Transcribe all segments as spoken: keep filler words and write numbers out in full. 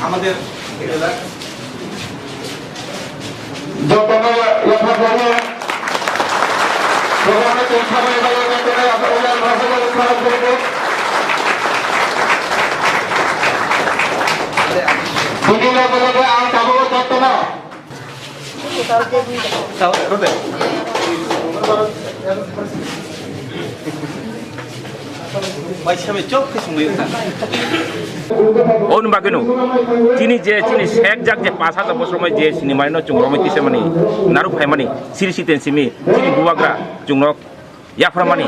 আমাদের এলাকা যতগুলো লেখা পড়ে, প্রোগ্রামে পৌঁছাবে এবং এখানে আপনারা ভাষা উচ্চারণ করবে। বিভিন্ন দলকে আর কাপড় ধরতে না। Oni bagwino chini je chini sek jak je pas hajar bosor mai je sini mani no chwng romwi tisa mani naruk phai mani siri siten simi chini bubagra chwng nok yapharmani,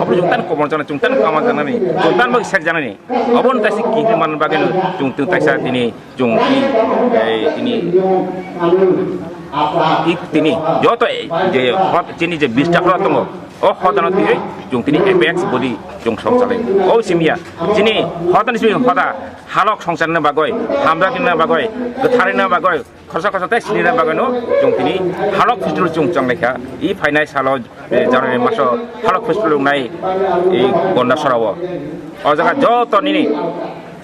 obo chwng tan komor jana, chwng tan kama janani, chwng tan bai sek janani, obo no taisi kiri man bagwino chwng twi taisa tini chwng twi, eh, tini, i tini joto, eh, je hot chini je bista hora tongo, o hotano twi chwng tini apex body chwng song chalai. O simya chini hotani simi hoda halok song channa bagoi, hamra kinna bagoi, kwtharina bagoi, khorsa khorsa tei sinina bagwino chwng tini halok festival chwng chwng laikha. I phainai salo, eh, January maso halok festival wngnai, i Gonda sorao. O jaga joto nini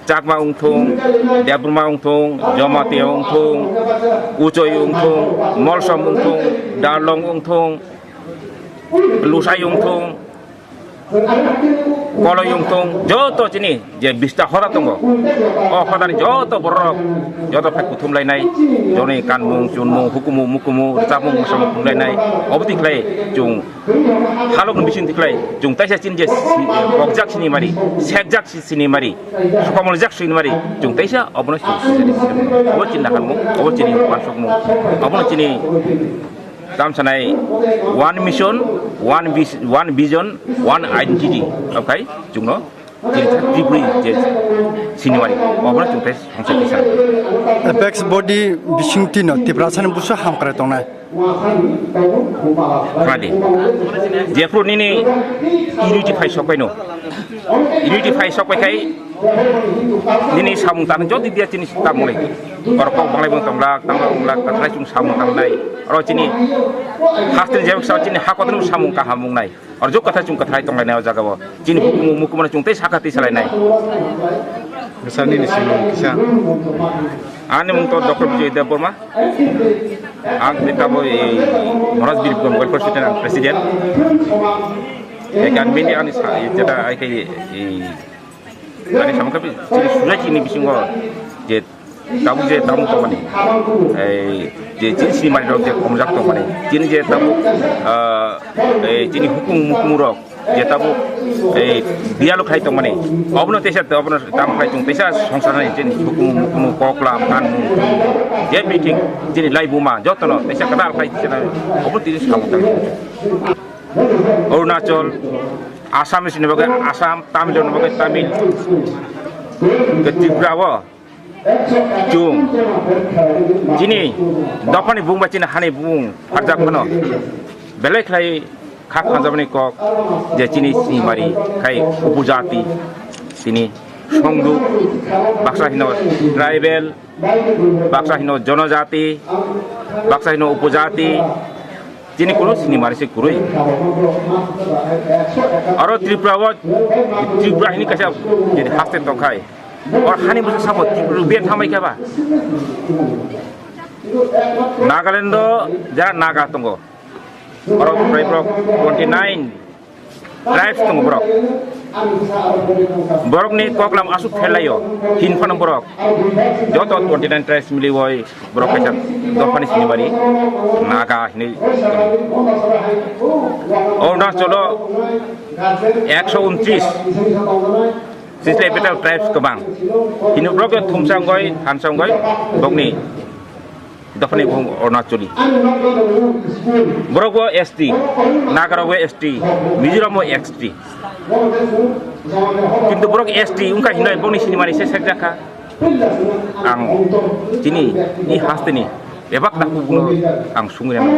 Chakma wngthung, Debbarma wngthung, Jamatia wngthung, Uchoi wngthung, Molsom wngthung, Darlong wngthung, Lusai wngthung, Koloi wngthung, joto chini je bista hoda tongo. O hodani joto bororok joto phai kuthum lainai, joni kanmung, chunmung, hukumu, mukumu, rwchapmung, mwsamung khum lainai. Obo twi khlai chwng halokni bising twi khlai chwng taisa chini je si-, bokjak sini mari, sekjak si-, sini mari, sukamol jak sini mari, chwng taisa obono chwng sijani. Obo chini naharmung, obo chini wansukmung, obono chini Tam sanai one mission, one vis-, one vision, one identity. Okai chwngno chini Tripuri je sinimari, obono chwng tei songsa kisa. Apex body bisingtwi no Tiprasani busu hamkrai tongnai. Khadi. Jephru nini unity phai sokpaino. Unity phai sokpai khai nini samung tang jodi dia chini samung lai. Oro kok banglai bang tonglak, tanglak unglak, tathalai chwng samung tangnai. Oro chini haste jebak sa chini hakotor samung kaham wngnai. Oro jok kathai chwng kathai tonglainai o jagao. Chini hukumu mukumu chwng tei sakha twi salainai. Bwsa nini simung kisa. Ani mung to Doctor Bijoy Debbarma. Ang tini tabo ei Maharaj Birikram Welfare Society ang president. Ei ganbini ani sa-, jeta ai kai ei ani samung kapi chini sujai chini bisingo je tabuk je tabuk tongmani. Ei je chini sinimari rok je komjak tongmani. Chini je tabuk, ah, ei chini hukum mukum rok je tabuk ei biyalo khai tongmani, obono teisa, obono tamo khai tong teisa songsarni chini hukumu mukumu koklam kanmung je meeting chini laibuma jotono teisa kwtal khai chini obo tini samung tang. Arunachal, Assam ni sini bagwi Assam, Tamil ni bagwi Tamil, ke Tripura o Chwng chini dophani bung bai chini hani bung pharjak phano belai khlai kha khanjabani kok je chini sinimari khai upojati tini songdu baksa hino tribal, baksa hino jonojati, baksa hino upojati, chini kunu sinimari se kwrwi. Aro Tripura o, Tripura hini kaisa haste tongkhai. Or hani bwsa sabo Tripura biya thamai kha ba. Nagaland o jara Naga tongo. Oro prai borok twenty nine tribes tongo borok. Borok ni koklam asuk pherlaio. Hin phano borok. Joto twenty nine tribes milioi borok kaisa dophani sinimari Naga hinui. Arunachal o ekso untris. Sislai betal tribes kwbang. Hino borok thumsa wngoi, thansa wngoi, bokni dophani buhung Arunachali. Borok bo S T, Nagarok bo S T, Mizoram bo S T. Kintu borok S T wngkha hinoi bokni sinimari se sekjakha. Ang chini i hasteni bebak dakubuno ang sungwi rana.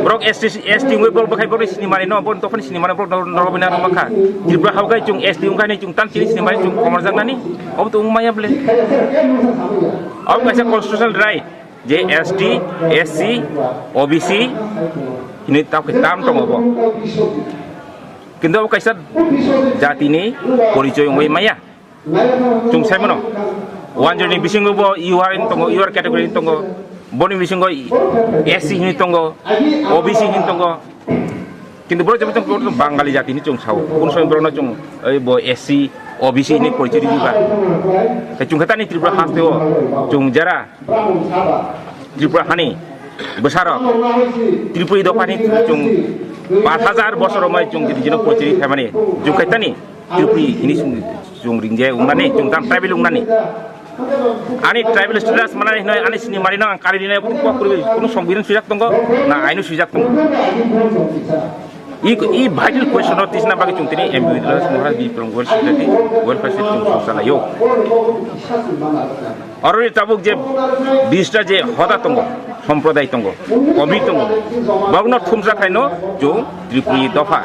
Borok S T, S T wngwi borok bwkhai borokni sinimari no, borokni dophani sinimari borok norok bina rwma kha. Tripura hao khai chwng S T wngkha hinwi chwng tan chini sinimari chwng komorjaknani, obo to wngmaya bwle. Obo kaisa constitutional right je S T, S C, O B C hinwi tamo khe tam tongo bo. Kintu abo kaisa jatini porichoi wngwi maya. Chwng sai mano, one zero ni bisingo bo U R ni tongo, U R category ni tongo, boni bisingo S C hini tongo, O B C hini tongo. Kintu borok jebo chwng Bangali jatini chwng sao, kun somoy borokno chwng oi bo S C, O B C hini porichoi riba. Tei chwng khe tani Tripura hasteo chwng jera Tripura hani bwsarok Tripuri dophani chwng pash hajar bosor romwi chwng jino porichoi phaimani, chwng khe tani Tripuri hini chwng, chwng ringje wngnani, chwng tam tribal wngnani. Ani tribal status manani hinoi ani sini marino ang kari rinai kok kurwi kunu songbiran swijak tongo na aino swijak tongo. I, i vital question o tisna bagwi chwng tini M B Vidyalaya Maharaj Biplab Welfare Society, Welfare Society chwng songsa laio. Oro ni tabuk je bista je hoda tongo, somproday tongo, obi tongo, bokno thumsa khaino chwng Tripuri dopha.